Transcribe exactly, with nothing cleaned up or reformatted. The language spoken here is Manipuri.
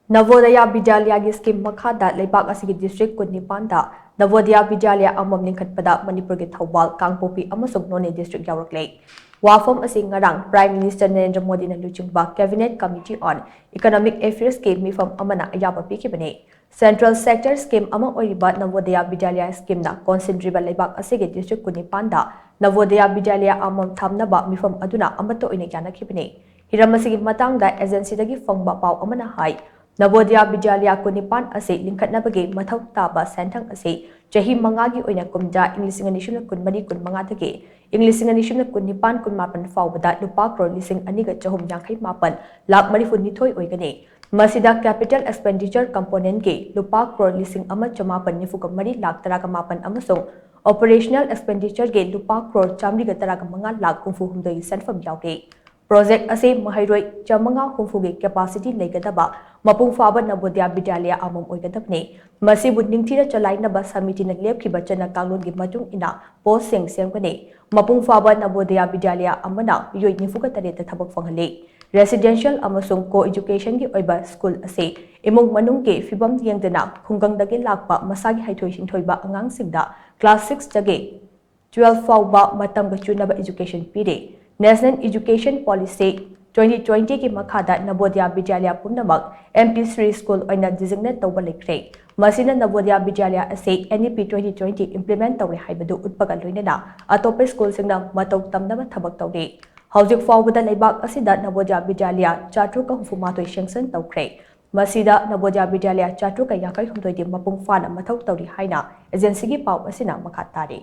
ꯅꯚꯣꯗꯌꯥ ꯕꯤꯗ꯭ꯌꯥꯂꯌꯥꯒꯤ ꯁ꯭ꯀꯤꯝ ꯃꯈꯥꯗ ꯂꯩꯕꯥꯛ ꯑꯁꯤꯒꯤ ꯗꯤꯁꯇ꯭ꯔꯤꯛ ꯀꯨꯟꯅꯤꯄꯥꯟꯗ ꯅꯚꯣꯗꯌꯥ ꯕꯤꯗ꯭ꯌꯥꯂꯌꯥ ꯑꯃꯃꯝ ꯂꯤꯡꯈꯠꯄꯗ ꯃꯅꯤꯄꯨꯔꯒꯤ ꯊꯧꯕꯥꯜ, ꯀꯥꯡꯄꯣꯛꯄꯤ ꯑꯃꯁꯨꯡ ꯅꯣꯅꯦ ꯗꯤꯁꯇ꯭ꯔꯤꯛ ꯌꯥꯎꯔꯛꯂꯦ꯫ ꯋꯥꯐꯝ ꯑꯁꯤ ꯉꯔꯥꯡ Prime Minister ꯅꯔꯦꯟꯗ꯭ꯔ ꯃꯣꯗꯤꯅ ꯂꯨꯆꯤꯡꯕ Cabinet Committee on Economic Affairsꯀꯤ ꯃꯤꯐꯝ ꯑꯃꯅ ꯑꯌꯥꯕ ꯄꯤꯈꯤꯕꯅꯤ꯫ Central Sector Scheme ꯑꯃ ꯑꯣꯏꯔꯤꯕ ꯅꯚꯣꯗꯌꯥ ꯕꯤꯗ꯭ꯌꯥꯂꯌꯥ ꯁ꯭ꯀꯤꯝꯅ ꯀꯣꯟꯁꯤꯟꯗ꯭ꯔꯤꯕ ꯂꯩꯕꯥꯛ ꯑꯁꯤꯒꯤ ꯗꯤꯁꯇ꯭ꯔꯤꯛ ꯀꯨꯟꯅꯤꯄꯥꯟꯗ ꯅꯚꯣꯗꯌꯥ ꯕꯤꯗ꯭ꯌꯥꯂꯌꯥ ꯑꯃꯃꯝ ꯊꯝꯅꯕ ꯃꯤꯐꯝ ꯑꯗꯨꯅ ꯑꯃꯠꯇ ꯑꯣꯏꯅ ꯌꯥꯅꯈꯤꯕꯅꯤ꯫ ꯍꯤꯔꯝ ꯑꯁꯤꯒꯤ ꯃꯇꯥꯡꯗ ꯑꯦꯖꯦꯟꯁꯤꯗꯒꯤ ꯐꯪꯕ ꯄꯥꯎ ꯑꯃꯅ ꯍꯥꯏ, ꯅꯚꯣꯗꯌꯥ ꯕꯤꯗ꯭ꯌꯥꯂꯌꯥ ꯀꯨꯟꯅꯤꯄꯥꯟ ꯑꯁꯤ ꯂꯤꯡꯈꯠꯅꯕꯒꯤ ꯃꯊꯧ ꯇꯥꯕ ꯁꯦꯟꯊꯪ ꯑꯁꯤ ꯆꯍꯤ ꯃꯉꯥꯒꯤ ꯑꯣꯏꯅ ꯀꯨꯝꯖꯥ ꯏꯪ ꯂꯤꯁꯤꯡ ꯑꯅꯤ ꯁꯨꯞꯅ ꯀꯨꯟꯃꯔꯤ ꯀꯨꯟꯃꯉꯥꯗꯒꯤ ꯏꯪ ꯂꯤꯁꯤꯡ ꯑꯅꯤ ꯁꯨꯞꯅ ꯀꯨꯟꯅꯤꯄꯥꯟ ꯀꯨꯟꯃꯥꯄꯟ ꯐꯥꯎꯕꯗ ꯂꯨꯄꯥ ꯀ꯭ꯔꯣꯔ ꯂꯤꯁꯤꯡ ꯑꯅꯤꯒ ꯆꯍꯨꯝ ꯌꯥꯡꯈꯩ ꯃꯥꯄꯟ ꯂꯥꯈ ꯃꯔꯤꯐꯨ ꯅꯤꯊꯣꯏ ꯑꯣꯏꯒꯅꯤ꯫ ꯃꯁꯤꯗ capital expenditure componentꯀꯤ ꯂꯨꯄꯥ ꯀ꯭ꯔꯣꯔ ꯂꯤꯁꯤꯡ ꯑꯃ ꯆꯃꯥꯄꯟ ꯅꯤꯐꯨꯒ ꯃꯔꯤ ꯂꯥꯈ ꯇꯔꯥꯒ ꯃꯥꯄꯟ ꯑꯃꯁꯨꯡ operational expenditureꯒꯤ ꯂꯨꯄꯥ ꯀ꯭ꯔꯣꯔ ꯆꯥꯃꯔꯤꯒ ꯇꯔꯥꯒ ꯃꯉꯥ ꯂꯥꯈ ꯍꯨꯝꯐꯨ ꯍꯨꯝꯗꯣꯏꯒꯤ ꯁꯦꯟꯐꯝ ꯌꯥꯎꯔꯤ꯫ Project ꯑꯁꯤ ꯃꯍꯩꯔꯣꯏ ꯆꯥꯃꯉꯥ ꯍꯨꯝꯐꯨꯒꯤ capacity ꯂꯩꯒꯗꯕ ꯃꯄꯨꯡ ꯐꯥꯕ ꯅꯚꯣꯗꯌꯥ ꯕꯤꯗ꯭ꯌꯥꯂꯌꯥ ꯑꯃꯃꯝ ꯑꯣꯏꯒꯗꯕꯅꯤ꯫ ꯃꯁꯤꯕꯨ ꯅꯤꯡꯊꯤꯅ ꯆꯂꯥꯏꯅꯕ ꯁꯃꯤꯇꯤꯅ ꯂꯦꯞꯈꯤꯕ ꯆꯠꯅ ꯀꯥꯡꯂꯣꯟꯒꯤ ꯃꯇꯨꯡ ꯏꯟꯅ postꯁꯤꯡ ꯁꯦꯝꯒꯅꯤ꯫ ꯃꯄꯨꯡ ꯐꯥꯕ ꯅꯚꯣꯗꯌꯥ ꯕꯤꯗ꯭ꯌꯥꯂꯌꯥ ꯑꯃꯅ ꯃꯤꯑꯣꯏ ꯅꯤꯐꯨꯒ ꯇꯔꯦꯠꯇ ꯊꯕꯛ ꯐꯪꯍꯜꯂꯤ꯫ Residential ꯑꯃꯁꯨꯡ co-educationꯒꯤ ꯑꯣꯏꯕ ꯁ꯭ꯀꯨꯜ ꯑꯁꯤ ꯏꯃꯨꯡ ꯃꯅꯨꯡꯒꯤ ꯐꯤꯚꯝ ꯌꯦꯡꯗꯅ ꯈꯨꯡꯒꯪꯗꯒꯤ ꯂꯥꯛꯄ ꯃꯁꯥꯒꯤ ꯍꯩꯊꯣꯏ ꯁꯤꯡꯊꯣꯏꯕ ꯑꯉꯥꯡꯁꯤꯡꯗ class sixꯇꯒꯤ twelve ꯐꯥꯎꯕ ꯃꯇꯝꯒ ꯆꯨꯅꯕ education ꯄꯤꯔꯤ꯫ National Education Policy twenty twentyꯒꯤ ꯃꯈꯥꯗ ꯅꯚꯣꯗꯌꯥ ꯕꯤꯗ꯭ꯌꯥꯂꯌꯥ ꯄꯨꯝꯅꯃꯛ MP three school ꯑꯣꯏꯅ designate ꯇꯧꯕ ꯂꯩꯈ꯭ꯔꯦ꯫ ꯃꯁꯤꯅ ꯅꯚꯣꯗꯌꯥ ꯕꯤꯗ꯭ꯌꯥꯂꯌꯥ ꯑꯁꯤ NEP twenty twenty implement ꯇꯧꯔꯦ ꯍꯥꯏꯕꯗꯨ ꯎꯠꯄꯒ ꯂꯣꯏꯅꯅ ꯑꯇꯣꯞꯄ ꯁ꯭ꯀꯨꯜꯁꯤꯡꯅ ꯃꯇꯧ ꯇꯝꯅꯕ ꯊꯕꯛ ꯇꯧꯔꯤ꯫ ꯍꯧꯖꯤꯛ ꯐꯥꯎꯕꯗ ꯂꯩꯕꯥꯛ ꯑꯁꯤꯗ ꯅꯚꯣꯗꯌꯥ ꯕꯤꯗ꯭ꯌꯥꯂꯌꯥ ꯆꯥꯇ꯭ꯔꯨꯛꯀ ꯍꯨꯝꯐꯨ ꯃꯥꯊꯣꯏ sanction ꯇꯧꯈ꯭ꯔꯦ꯫ ꯃꯁꯤꯗ ꯅꯚꯣꯗꯌꯥ ꯕꯤꯗ꯭ꯌꯥꯂꯌꯥ ꯆꯥꯇ꯭ꯔꯨꯛꯀ ꯌꯥꯡꯈꯩ ꯍꯨꯝꯗꯣꯏꯗꯤ ꯃꯄꯨꯡ ꯐꯥꯅ ꯃꯊꯧ ꯇꯧꯔꯤ ꯍꯥꯏꯅ ꯑꯦꯖꯦꯟꯁꯤꯒꯤ ꯄꯥꯎ ꯑꯁꯤꯅ ꯃꯈꯥ ꯇꯥꯔꯤ꯫